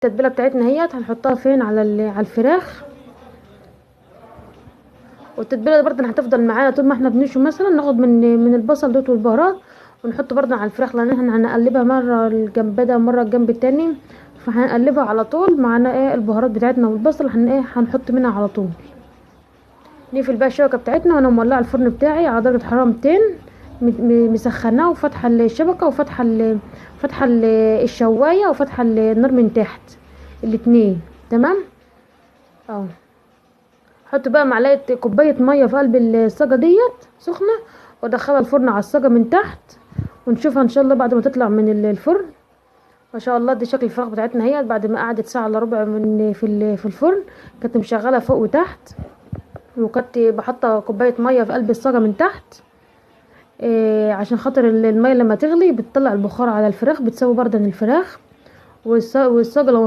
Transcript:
التتبيله بتاعتنا اهيت هنحطها فين؟ على الفراخ. والتتبيله دي برضه هتفضل معانا طول ما احنا بنشوي، مثلا ناخد من البصل دوت والبهارات ونحط برضه على الفراخ، لان احنا هنقلبها مرة الجنب ده ومرة الجنب التاني، فهنقلبها على طول معانا ايه البهارات بتاعتنا والبصل، ايه هنحط منها على طول. نقفل بقى الشبكة بتاعتنا، وانا مولعه الفرن بتاعي على درجه حرارة 200، مسخناه وفاتحه الشبكة وفاتحه فاتحة الشوايه وفاتحه النار من تحت الاتنين، تمام. اهو حط بقى معلقه كوباية مية في قلب الصاجه ديت سخنة، وادخلها الفرن على الصاجه من تحت، ونشوفها ان شاء الله بعد ما تطلع من الفرن. ما شاء الله دي شكل الفراخ بتاعتنا اهي بعد ما قعدت ساعة الا ربع من في الفرن، كنت مشغله فوق وتحت، وكنت بحط كوباية مية في قلب الصاجه من تحت عشان خاطر المية لما تغلي بتطلع البخار على الفراخ، بتسوي برده الفراخ. والصاجه لو